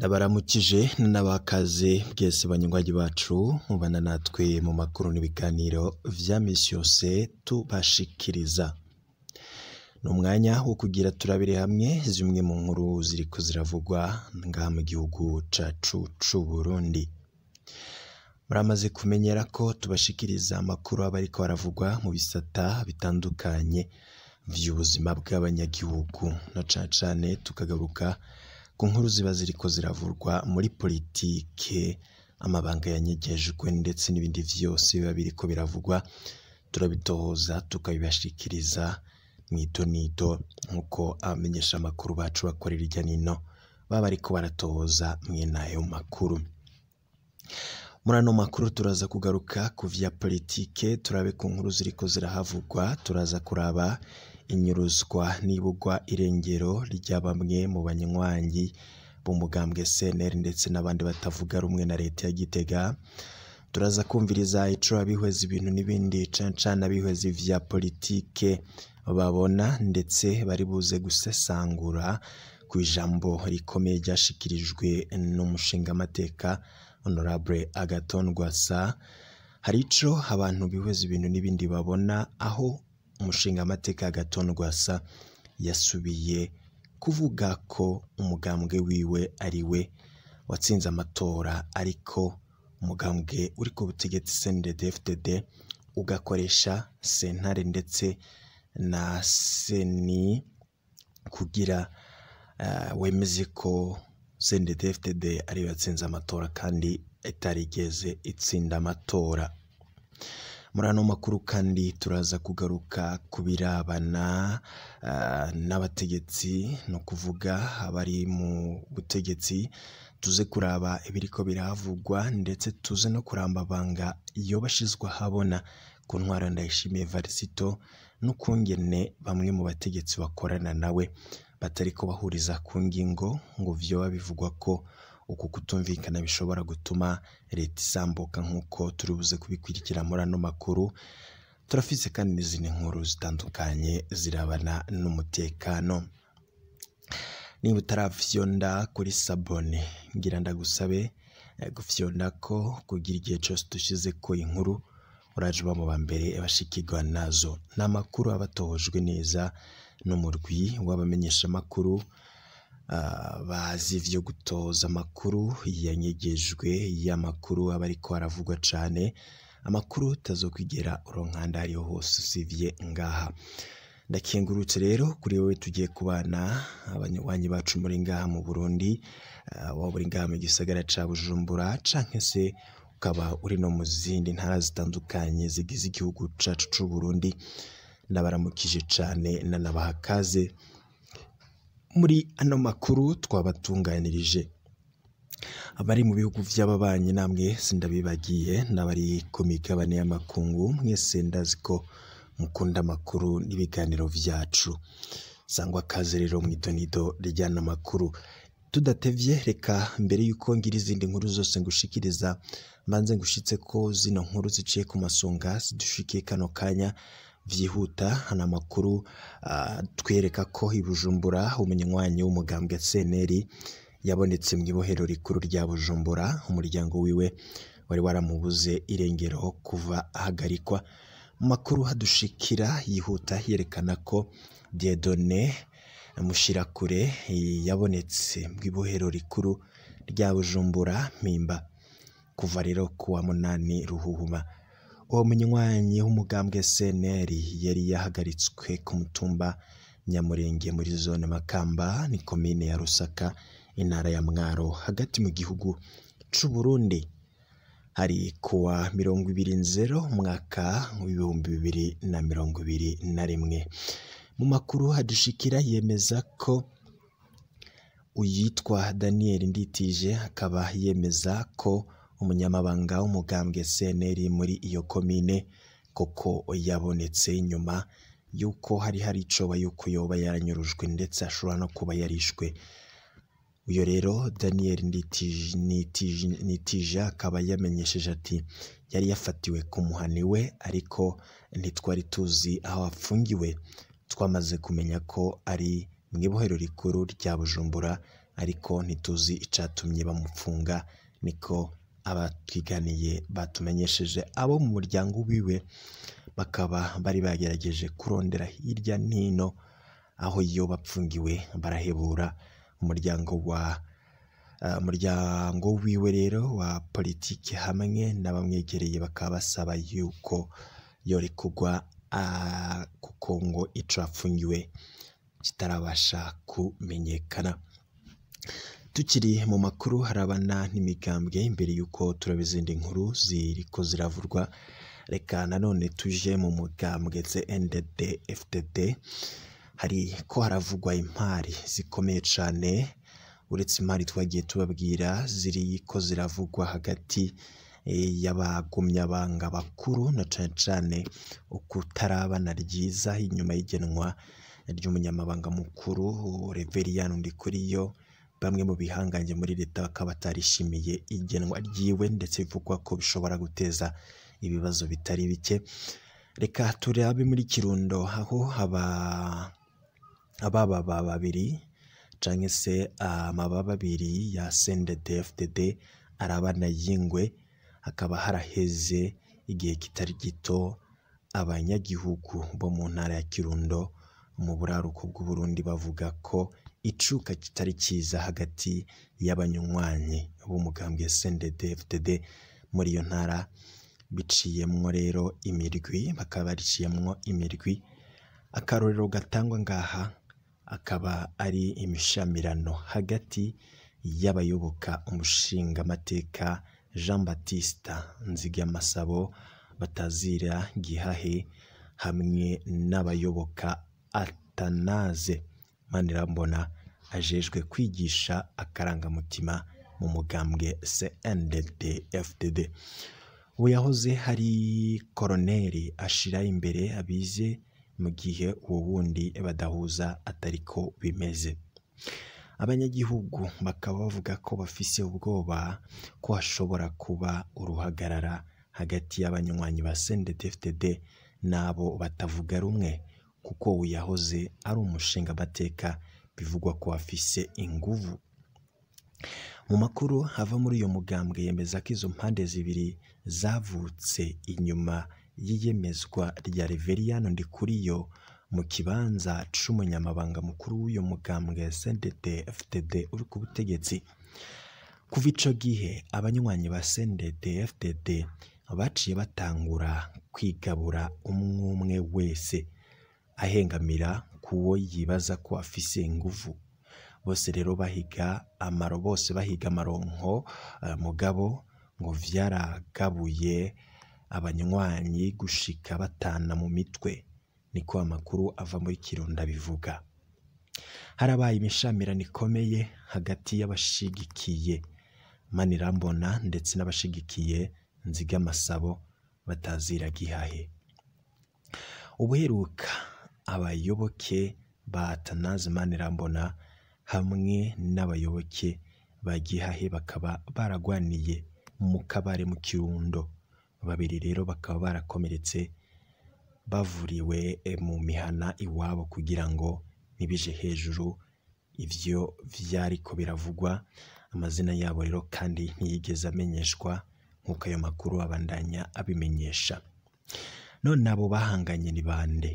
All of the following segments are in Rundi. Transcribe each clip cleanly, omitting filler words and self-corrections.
Ndabaramukije n'abakaze bwese banywanyi bacu mubana natwe mu makuru n'ibiganiro vya misi yose tubashikiriza. Ni umwanya wo kugira turabire hamwe zimwe mu nkuru ziriko ziravugwa ngaha mu gihugu cacu c'Uburundi. Muramaze kumenyera ko tubashikiriza amakuru aba ariko aravugwa mu bisata bitandukanye vy'ubuzima bw'abanyagihugu, na cane cane tukagaruka ku nkuru ziba ziriko ziravurwa muri politike, amabanga yanyegejwe ndetse n'ibindi vyose biba biriko biravugwa, turabitohoza tukabibashikiriza mw'idonido nk'uko abamenyesha amakuru bacu bakorera irya nino baba bariko baratohoza mwene ayo makuru. Muri ano makuru turaza kugaruka ku vya politike, turabe ku nkuru ziriko zirahavugwa, turaza kuraba inyuruzwa n'ibugwa irengero rya bamwe mu banywanyi b'umugambwe CNL ndetse n'abandi batavuga rumwe na leta ya Gitega. Turaza kumviriza ico abihweza ibintu n'ibindi, cane cane abihweza ivya politike babona, ndetse bari buze gusesangura kw'ijambo rikomeye ryashikirijwe n'umushingamateka Honorable Agathon Rwasa. Hari ico abantu bihweza ibintu n'ibindi babona aho umushingamateka Agathon Rwasa yasubiye kuvuga ko umugambwe wiwe ari we watsinze amatora, ariko umugambwe uri ku butegetsi CNDD-FDD ugakoresha sentare ndetse na seni kugira wemeze ko CNDD-FDD ariyo yatsinze amatora kandi itarigeze itsinda amatora. Muri ano makuru kandi turaza kugaruka ku birabana n'abategetsi, no kuvuga abari mu butegetsi, tuze kuraba ibiriko biravugwa ndetse tuze no kuramba banga yoba ashizwe ahabona ku ntwaro Ndayishimiye Varisito, n'ukungene bamwe mu bategetsi bakorana nawe batariko bahuriza ku ngingo ngo vyoba bivugwa ko uku kutumvikana bishobora gutuma leta isambuka, nk'uko turi buze kubikurikira muri ano makuru. Turafise kandi n'izindi nkuru zitandukanye zirabana n'umutekano. Niba utaravyonda kuri sabone, ngira ndagusabe gufyonda ko kugira igihe cose dushizeko inkuru uraje uba mu ba mbere bashikirwa nazo. Ni amakuru aba atohojwe neza n'umurwi w'abamenyeshamakuru bazi ivyo gutoza amakuru yanyegejwe, y'amakuru aba ariko aravugwa cane, amakuru utazokwigera uronka ahandi ahariho hose usivye ngaha. Ndakengurutse rero kuri wewe tugiye kubana, abanywanyi bacu muri ngaha mu Burundi, waba uri ngaha mu gisagara ca Bujumbura canke se ukaba uri no mu zindi ntara zitandukanye zigize igihugu cacu c'Uburundi, ndabaramukije cane nanabaha kaze muri ano makuru twabatunganirije. Abari mu bihugu vy'ababanyi namwe sindabibagiye, n'abari ku migabane y'amakungu mwese ndazi ko mukunda amakuru n'ibiganiro vyacu. Sangwa kaze rero mw'idonido ry'ano makuru. Tudatevye, reka mbere yuko ngira izindi nkuru zose ngushikiriza, mbanze ngushitse ko zino nkuru ziciye ku masonga zidushikiye kano kanya vyihuta. Hano amakuru twereka ko i Bujumbura umunywanyi w'umugambwe CNL yabonetse mw'ibohero rikuru rya Bujumbura. Umuryango wiwe wari waramubuze irengero kuva ahagarikwa. Mu makuru hadushikira yihuta yerekana ko Dieudonné Mushirakure yabonetse mw'ibohero rikuru rya Bujumbura Mpimba kuva rero kuwa 8 Ruhuhuma. Uwo munywanyi w'umugambwe CNL yari yahagaritswe ku mutumba Nyamurenge muri zone Makamba, ni komine ya Rusaka, intara ya Mwaro, hagati mu gihugu c'Uburundi. Hari kuwa 20 umwaka w'2021. Mu makuru hadushikira yemeza ko uyitwa Daniel Nditije akaba yemeza ko umunyamabanga w'umugambwe CNL muri iyo komine koko yabonetse nyuma yuko hari icoba yuko yoba yaranyurujwe ndetse ashobora no kuba yarishwe. Uyo rero Daniel Nditije akaba yamenyesheje ati yari yafatiwe ku muhani we, ariko ntitwari tuzi aho afungiwe. Twamaze kumenya ko ari mw'ibohero rikuru rya Bujumbura ariko ntituzi icatumye bamupfunga, niko abatwiganiye batumenyesheje. Abo mu muryango wiwe bakaba bari bagerageje kurondera hirya nino aho iyo bapfungiwe barahebura. Umuryango wiwe rero wa politiki hamwe n'abamwegereye bakaba basaba yuko yorekurwa kuko ngo ico apfungiwe kitarabasha kumenyekana. Tukiri mu makuru harabana n'imigambwe, imbere yuko turaba izindi nkuru ziriko ziravurwa, reka nanone tuje mu mugambwe CNDD FDD. Hari ko haravugwa impari zikomeye cane, uretse impari twagiye tubabwira ziriko ziravugwa hagati y'abagumyabanga bakuru, na cane cane ukutarabana ryiza inyuma y'igenwa ry'umunyamabanga mukuru Reveriyani Ndikuriyo. Bamwe mu bihangange muri leta bakaba batarishimiye igenwa ryiwe, ndetse bivugwa ko bishobora guteza ibibazo bitari bike. Reka turabe muri Kirundo aho ababa babiri canke se amababa abiri ya CNDD-FDD arabana y'ingwe, hakaba haraheze igihe kitari gito abanyagihugu bo mu ntara ya Kirundo mu buraruko bw'Uburundi bavuga ko icuka kitari ciza hagati y'abanywanyi b'umugambwe CNDD-FDD muri iyo ntara, biciyemwo rero imirwi, bakaba bariciyemwo imirwi. Akarorero gatangwa ngaha akaba ari imishamirano hagati y'abayoboka umushingamateka Jean Baptiste Nzigamasabo batazira Gihahe hamwe n'abayoboka Atanaze Manirambona ajejwe kwigisha akarangamutima mu mugambwe CNDD-FDD. Ubu yahoze hari koroneri ashira imbere abize, mu gihe uwo wundi badahuza atariko bimeze. Abanyagihugu bakaba bavuga ko bafise ubwoba ko hashobora kuba uruhagarara hagati y'abanywanyi ba CNDD-FDD n'abo batavuga rumwe, kuko uwo yahoze ari umushingamateka bivugwa ko afise inguvu. Mu makuru ava muri uyo mugambwe yemeza ko izo mpande zibiri zavutse inyuma y'iyemezwa rya Reveriyani Ndikuriyo mu kibanza c'umunyamabanga mukuru w'uyo mugambwe CNDD-FDD uri ku butegetsi. Kuva ico gihe abanywanyi ba CNDD-FDD baciye batangura kwigabura umwe wese ahengamira kuwo yibaza ko afise inguvu. Bose rero bahiga amaronko, mugabo ngo vyaragabuye abanywanyi gushika batana mu mitwe, niko amakuru ava muri Kirundo abivuga. Harabaye imishamirano ikomeye hagati y'abashigikiye Manirambona ndetse n'abashigikiye Nzigamasabo batazira Gihahe. Ubuheruka abayoboke ba Atanaze Manirambona hamwe n'abayoboke ba Gihahe bakaba baragwaniye mu kabare mu Kirundo, babiri rero bakaba barakomeretse bavuriwe mu mihana iwabo kugira ngo ntibije hejuru ivyo vyariko biravugwa. Amazina yabo rero kandi ntiyigeze amenyeshwa nk'uko ayo makuru abandanya abimenyesha. None abo bahanganye ni bande?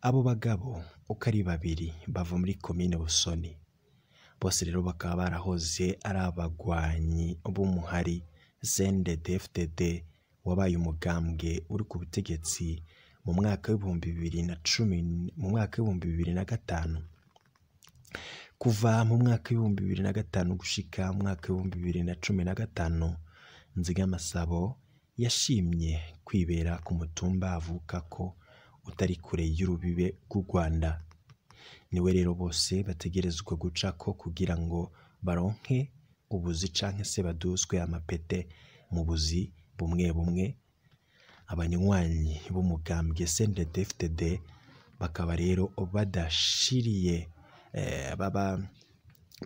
Abo bagabo uko ari babiri bava muri komine Busoni, bose rero bakaba barahoze ari abagwanyi b'umuhari CNDD-FDD wabaye umugambwe uri ku butegetsi mu mwaka w'2010, mu mwaka w'2005. Kuva mu mwaka w'2005 gushika mu mwaka w'2015, Nzigamasabo yashimye kwibera ku mutumba avuka ko utari kure y'urubibe rw'u Rwanda. Niwe rero bose bategerezwa gucako kugira ngo baronke ubuzi canke se baduzwe amapete mu buzi bumwe bumwe. Abanywanyi b'umugambwe CNDD-FDD bakaba rero badashiriye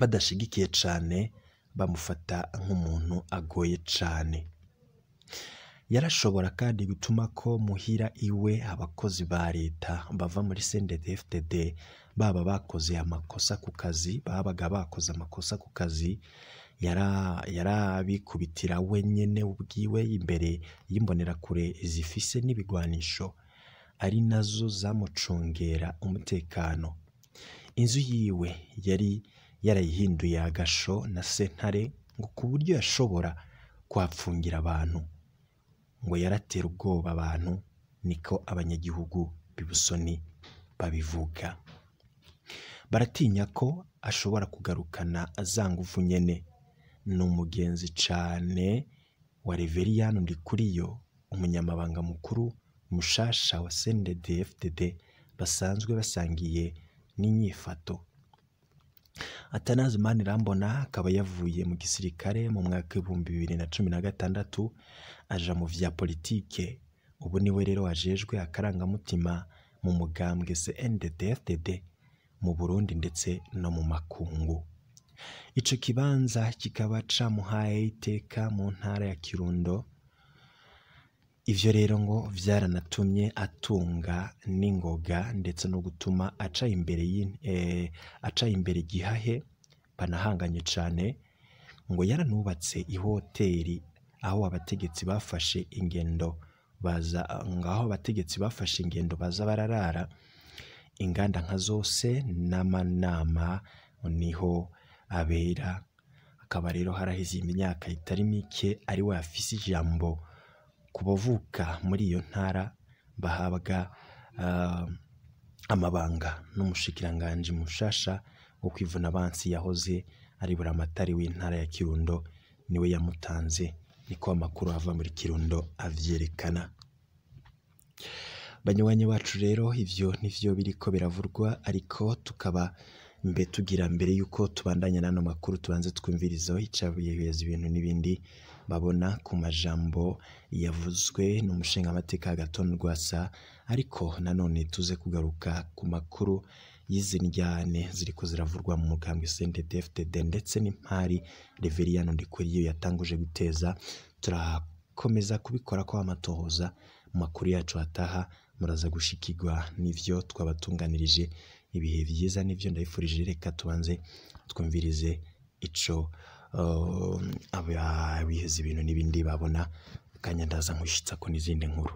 badashigikiye cane, bamufata nk'umuntu agoye cane. Yarashobora kandi gutuma ko muhira iwe abakozi ba leta bava muri CNDD-FDD Baba bakoze amakosa ku kazi, babaga bakoze amakosa ku kazi, yarabikubitira wenyene ubwiwe imbere y'imbonerakure zifise n'ibigwanisho, ari nazo zamucungera umutekano. Inzu yiwe yari yarayihinduye agasho na sentare, ngo ku buryo yashobora kuhapfungira abantu. Ngo yaratera ubwoba abantu, niko abanyagihugu b'i Busoni babivuga. Baratinya ko ashobora kugarukana za nguvu nyene. Ni umugenzi cane wa Reveriyani Ndikuriyo, umunyamabanga mukuru mushasha wa CNDD-FDD, basanzwe basangiye n'inyifato. Atanazi Manirambona akaba yavuye mu gisirikare mu mwaka 2016 aja mu vya politike. Ubu niwe rero ajejwe akarangamutima mu mugambwe CNDD-FDD mu Burundi ndetse no mu makungu. Ico kibanza kikaba camuhaye iteka mu ntara ya Kirundo. Ivyo rero ngo vyaranatumye atunga n'ingoga ndetse no gutuma aca imbere aca imbere Gihahe banahanganye cane. Ngo yaranubatse ihoteri aho abategetsi bafashe ingendo baza, ngaho abategetsi bafashe ingendo baza bararara. Inganda nka zose n'amanama niho abera. Akaba rero haraheze imyaka itari mike ari we afise ijambo ku bavuka muri iyo ntara bahabwa amabanga n'umushikiranganji mushasha wo kwivuna abansi yahoze ari buramatari w'intara ya Kirundo, niwe yamutanze. Niko amakuru ava muri Kirundo avyerekana. Banywanyi bacu rero ivyo nivyo biriko biravurwa, ariko tukaba mbe tugira mbere yuko tubandanya n'ano makuru tubanze twumvirizaho icabiheza ibintu n'ibindi babona ku majambo yavuzwe n'umushingamateka Agathon Rwasa, ariko nanone tuze kugaruka ku makuru y'izi njyane ziriko ziravurwa mu mugambwe CNDD-FDD ndetse n'impari Reveriyani Ndikuriyo yatanguje guteza. Turakomeza kubikora ko amatohoza mu makuru yacu ataha, muraza gushikirwa n'ivyo twabatunganirije. Ibihe vyiza nivyo ndabifurije. Reka tubanze twumvirize ico abiheza ibintu n'ibindi babona. Kanya ndaza nkushitsa ko n'izindi nkuru.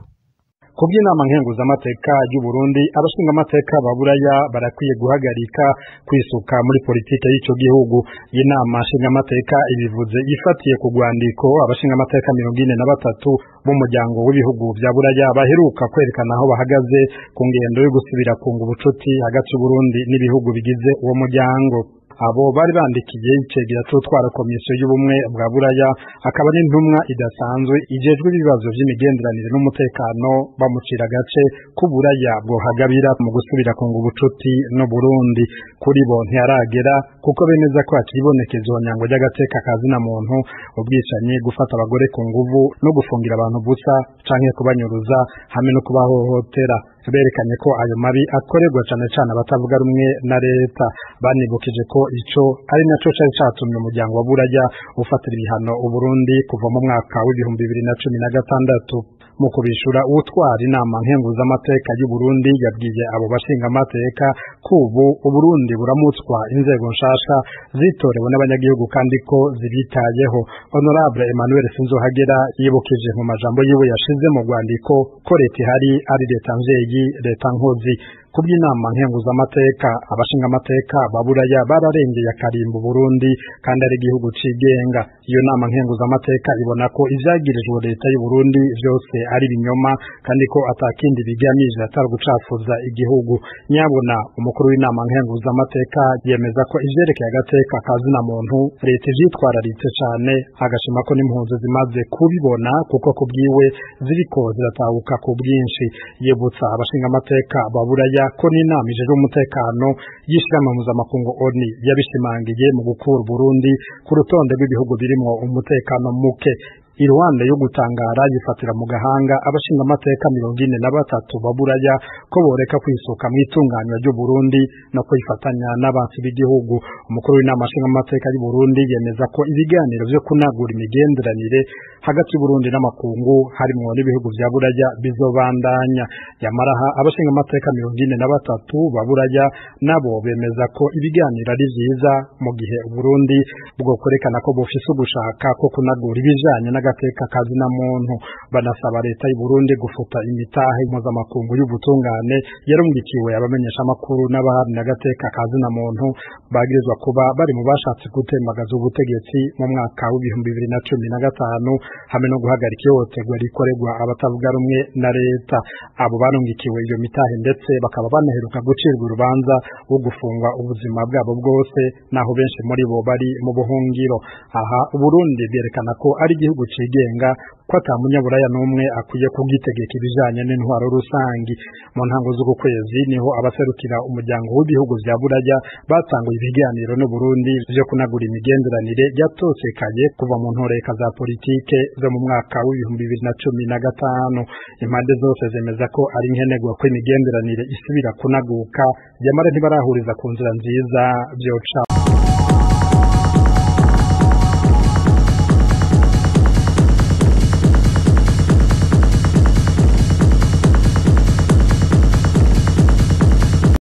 Ku bw'inama nkenguzamateka y'u Burundi, abashingamateka ba Buraya barakwiye guhagarika kwisuka muri politike y'ico gihugu. Iyi nama nshingamateka ibivuze ifatiye ku rwandiko abashingamateka 43 b'umuryango w'ibihugu vya Buraya baheruka kwerekana aho bahagaze ku ngendo yo gusubira kunga ubucuti hagati y'u Burundi n'ibihugu bigize uwo muryango. Abo bari bandikiye icegera c'utwara komisiyo y'ubumwe bwa Buraya, akaba n'intumwa idasanzwe ijejwe ibibazo vy'imigenderanire n'umutekano, bamucira agace k'Uburaya bwohagabira mu gusubira kunga ubucuti no Burundi. Kuri bo ntiyaragera, kuko bemeza ko hakibonekeza ihonyango ry'agateka ka zina muntu, ubwicanyi, gufata abagore ku nguvu no gufungira abantu busa canke kubanyuruza hamwe no kubahohotera. Berekanye ko ayo mabi akorerwa cane cane abatavuga rumwe na leta. Banibukije ko ico ari naco cari catumye umuryango wa Buraya ufatira ibihano Uburundi kuva mu mwaka w'2016. Mu kubishura, utwara inama nkenguzamateka y'u Burundi yabwiye abo bashingamateka ko ubu Uburundi buramutswa inzego nshasha zitorewe n'abanyagihugu kandi ko zibitayeho. Honorable Emmanuel Sinzohagera yibukije mu majambo yiwe yashize mu rwandiko ko leta ihari ari leta mvyeyi, leta nkozi. Ku bw'inama nkenguzamateka, abashingamateka ba Buraya bararengeye akarimbo Burundi kandi ari igihugu cigenga. Iyo nama nkenguzamateka ibona ko ivyagirijwe leta y'u Burundi vyose ari ibinyoma kandi ko atakindi bigamije atari gucafuza igihugu. Nyabona umukuru w'inama nkenguzamateka yemeza ko ivyerekeye agateka ka zina muntu leta ivyitwararitse cane, agashima ko n'impunzi zimaze kubibona kuko kubwiwe ziriko ziratahuka ku bwinshi. Yibutsa abashingamateka ba Buraya ko n'inama ijejwe umutekano y'ishirahamwe mpuzamakungu ONU yabishimangiye mu gukura Burundi ku rutonde rw'ibihugu birimwo umutekano muke. Iruhande yo gutangara yifatira mu gahanga abashingamateka 43 ba Buraya ko boreka kwisuka mu itunganywa ry'u Burundi no kwifatanya n'abansi b'igihugu. Umukuru w'inama nshingamateka y'u Burundi yemeza ko ibiganiro vyo kunagura imigenderanire hagati y'u Burundi n'amakungu harimwo n'ibihugu vya Buraya bizobandanya. Yamaraha abashingamateka 43 ba Buraya nabo bemeza ko ibiganiro ari vyiza mu gihe Burundi bwo kwerekana ko bufise ugushaka ko kunagura ibijanye n'agateka kazina muntu. Banasaba leta y'u Burundi gufuta imitahe mpuzamakungu y'ubutungane yarungikiwe abamenyesha amakuru n'abaharanira agateka kazina muntu bagirizwa kuba bari mu bashatse gutemagaza ubutegetsi mu mwaka w'2015 hamwe no guhagarika ihohoterwa rikorerwa abatavuga rumwe na leta. Abo barungikiwe iyo mitahe ndetse bakaba banaheruka gucirwa urubanza rwo gufungwa ubuzima bwabo bwose, naho benshi muri bo bari mu buhungiro. Aha Burundi bwerekana ko ari igihugu cigenga, ko ata munyaburaya n'umwe akwiye kugitegeka ibijanye n'intwaro rusangi. Mu ntango z'uku kwezi niho abaserukira umuryango w'ibihugu vya Buraya batanguye ibiganiro n'u Burundi vyo kunagura imigenderanire yatosekaye kuva mu ntoreka za politike zo mu mwaka w'2015. Impande zose zemeza ko ari nkenerwa ko imigenderanire isubira kunaguka, nyamara ntibarahuriza ku nzira nziza vyocamwo.